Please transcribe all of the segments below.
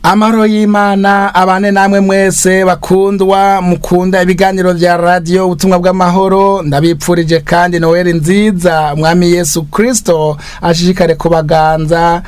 Amahoro y'Imana abane namwe mwese bakundwa mukunda ibiganiro vya radio ubutumwa bw'amahoro. Ndabipfurije kandi Noel nziza. Umwami Yesu Kristo ashishikare kubaganza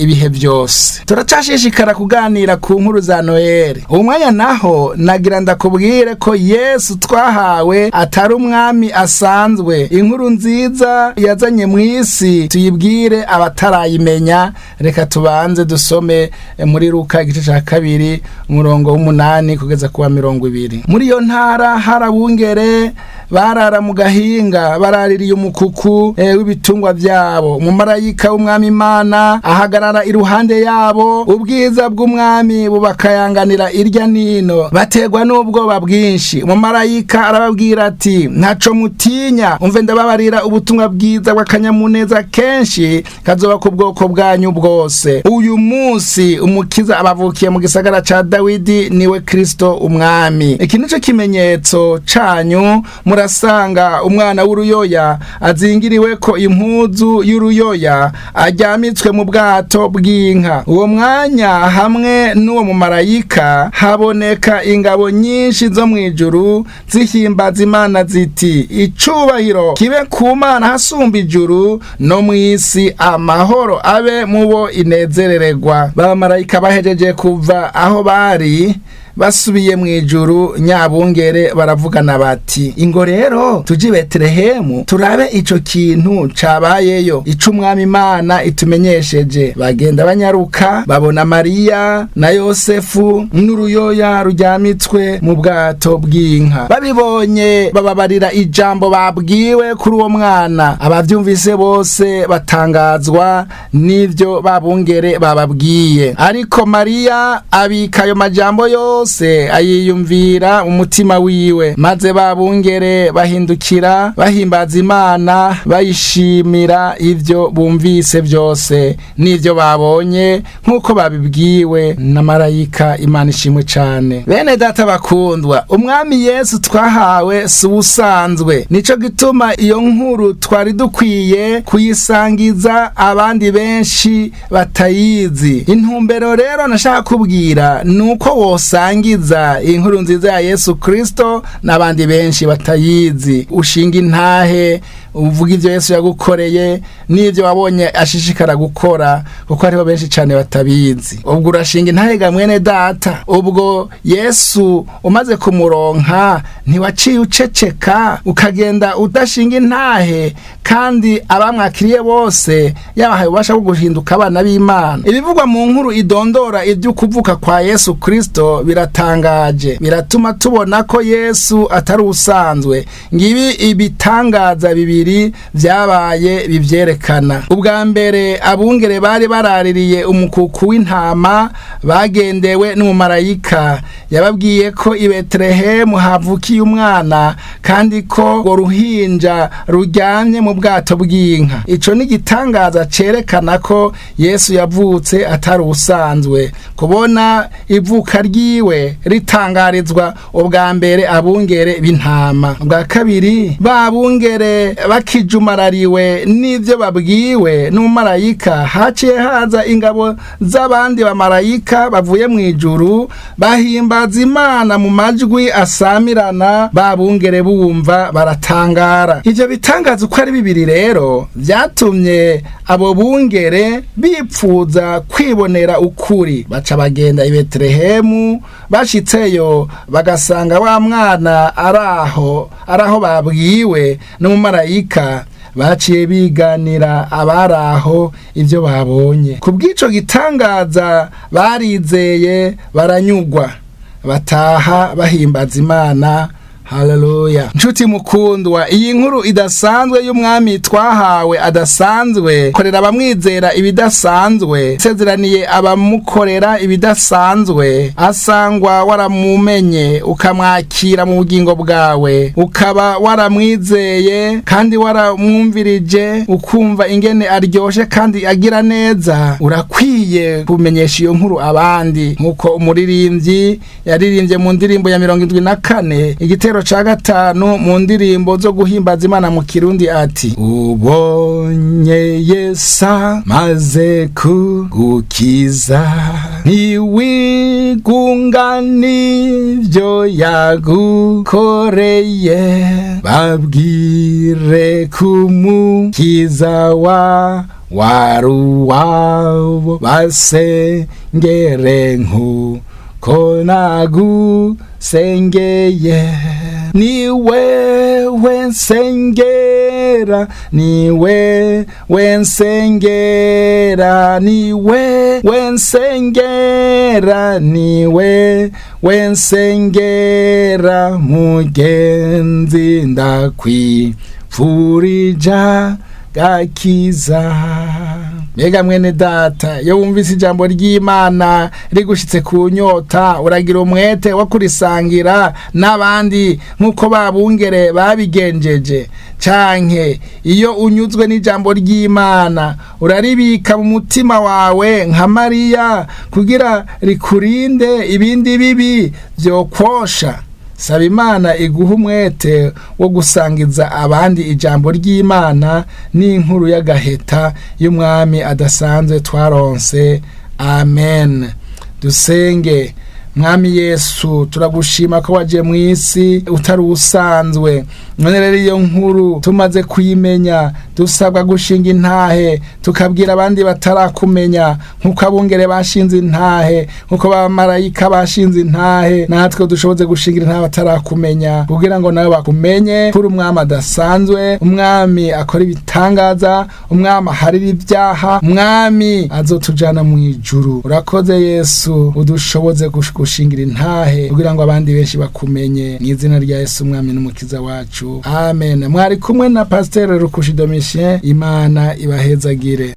ibihe byose. Turacashishikara kuganira ku nkuru za Noel. Uwo mwanya naho nagira ndakubwire ko Yesu twahawe atari umwami asanzwe. Inkuru nziza yazanye mu isi tuyibwire abatarayimenya. Reka tubanze dusome muri Luka igice ca 2 umurongo w'8 kugeza kuwa 20. Muri iyo ntara harabungere barara mu gahinga baraririye umukuku w'ibitungwa vyabo. Umumarayika w'umwami Imana ahagarara iruhande yabo, ubwiza bw'umwami bubakayanganira irya nino, bategwa n'ubwoba bwinshi. Umumarayika arababwira ati: "Ntaco mutinya, umve ndababarira ubutumwa bwiza bw'akanyamuneza kenshi kazoba ku bwoko bwanyu bwose. Uyu munsi umukiza abavukiye mu gisagara ca Dawidi, niwe Kristo umwami. Iki nico kimenyetso canyu: murasanga umwana w'uruyoya azingiriweko impuzu y'uruyoya, aryamitswe mu bwato bw'inka." Uwo mwanya hamwe n'uwo mumarayika haboneka ingabo nyinshi zo mu ijuru zihimbaza Imana ziti: "Icubahiro kibe ku Mana hasumba ijuru, no mu isi amahoro abe mu bo inezerererwa." Bamarayika bahejeje kuva aho bari basubiye mu ijuru, nyabungere baravugana bati: "Ingo rero tuje i Betelehemu turabe ico kintu cabayeyo, ico umwami Imana itumenyesheje." Bagenda banyaruka, babona Mariya na Yosefu n'uruyoya rujyamitswe mu bwato bw'inka. Babibonye bababarira ijambo babwiwe kuri uwo mwana. Abavyumvise bose batangazwa n'ivyo babungere bababwiye. Ariko Mariya abika ayo majambo yose, ayiyumvira umutima wiwe. Maze babungere bahindukira bahimbaza Imana, bayishimira ivyo bumvise byose n'ivyo babonye, nk'uko babibwiwe na marayika. Imana ishimwe cane. Bene data bakundwa, umwami Yesu twahawe si ubusanzwe. Nico gituma iyo nkuru twari dukwiye kuyisangiza abandi benshi batayizi. Intumbero rero nashaka kubwira ni uko wosangiza inkuru nziza ya Yesu Kristo n'abandi benshi batayizi. Ushinga intahe, uvuga ivyo Yesu yagukoreye n'ivyo wabonye ashishikara gukora, kuko hariho benshi cane batabizi. Ubwo urashinga intahe ga mwene data. Ubwo Yesu umaze kumuronka, ntiwaciye uceceka ukagenda udashinga intahe, kandi abamwakiriye bose yabahaye ububasha bwo guhinduka abana b'Imana? Ibivugwa mu nkuru idondora ivy'ukuvuka kwa Yesu Kristo biratangaje, biratuma tubona ko Yesu atari usanzwe. Ngibi ibitangaza bibiri vyabaye bivyerekana. Ubwa mbere, abungere bari baraririye umukuku w'intama bagendewe n'umumarayika. Yababwiye ko i Betelehemu havukiye umwana, kandi ko urwo ruhinja ruryamye mu bwato bw'inka. Ico ni igitangaza cerekana ko Yesu yavutse atari ubusanzwe, kubona ivuka ryiwe ritangarizwa ubwa mbere abungere b'intama. Ubwa kabiri, babungere bakijumarariwe n'ivyo babwiwe n'umumarayika, haciye haza ingabo z'abandi bamarayika bavuye mu ijuru, bahimbaza Imana mu majwi asamirana. Babungere bumva baratangara. Ivyo bitangaza uko ari bibiri rero vyatumye abo bungere bipfuza kwibonera ukuri, baca bagenda i Betelehemu. Bashitseyo bagasanga wa mwana araho babwiwe n'umumarayika. Baciye biganira abari aho ibyo babonye. Ku bw'ico gitangaza barizeye, baranyugwa, bataha bahimbaza Imana. Haleluya! Nshuti mukundwa, iyi nkuru idasanzwe y'umwami twahawe adasanzwe, korera abamwizera ibidasanzwe, sezeraniye abamukorera ibidasanzwe. Asangwa waramumenye, ukamwakira mu bugingo bwawe, ukaba waramwizeye kandi waramwumvirije, ukumva ingene aryoshe kandi agira neza, urakwiye kumenyesha iyo nkuru abandi, nk'uko umuririmbyi yaririmbye mu ndirimbo ya 74 igitero Igitero ca gatanu mu ndirimbo zo guhimbaza Imana mu Kirundi ati: "Ubonye Yesa maze kugukiza, ntiwigunga n'ivyo yagukoreye, babwire kumukiza wa waruwabo, basengere nkuko nagusengeye. Ni wewe nsengera, ni wewe nsengera, ni wewe nsengera, ni wewe nsengera, mugenzi ndakwipfurija gakiza." Mbega mwene data, iyo wumvise ijambo ry'Imana rigushitse ku nyota, uragira umwete wo kurisangira n'abandi nk'uko babungere babigenjeje? Canke iyo unyuzwe n'ijambo ry'Imana, uraribika mu mutima wawe nka Mariya kugira rikurinde ibindi bibi vyokwosha? Saba Imana iguha umwete wo gusangiza abandi ijambo ry'Imana n'inkuru y'agaheta y'umwami adasanzwe twaronse. Amen. Dusenge. Mwami Yesu, turagushima ko waje mu isi utari usanzwe. None rero iyo nkuru tumaze kuyimenya, dusabwa gushinga intahe tukabwira abandi batarakumenya, nk'uko abungere bashinze intahe, nk'uko abamarayika bashinze intahe, natwe dushoboze gushingira intahe batarakumenya, kugira ngo nawe bakumenye kuri umwami adasanzwe, umwami akora ibitangaza, umwami aharira ibyaha, umwami azotujana mu ijuru. Urakoze Yesu, udushoboze gushingira intahe kugira ngo abandi benshi bakumenye, mu izina rya Yesu umwami n'umukiza wacu, amen. Mwari kumwe na Pasiteri Rukushi Domitien. Imana ibahezagire.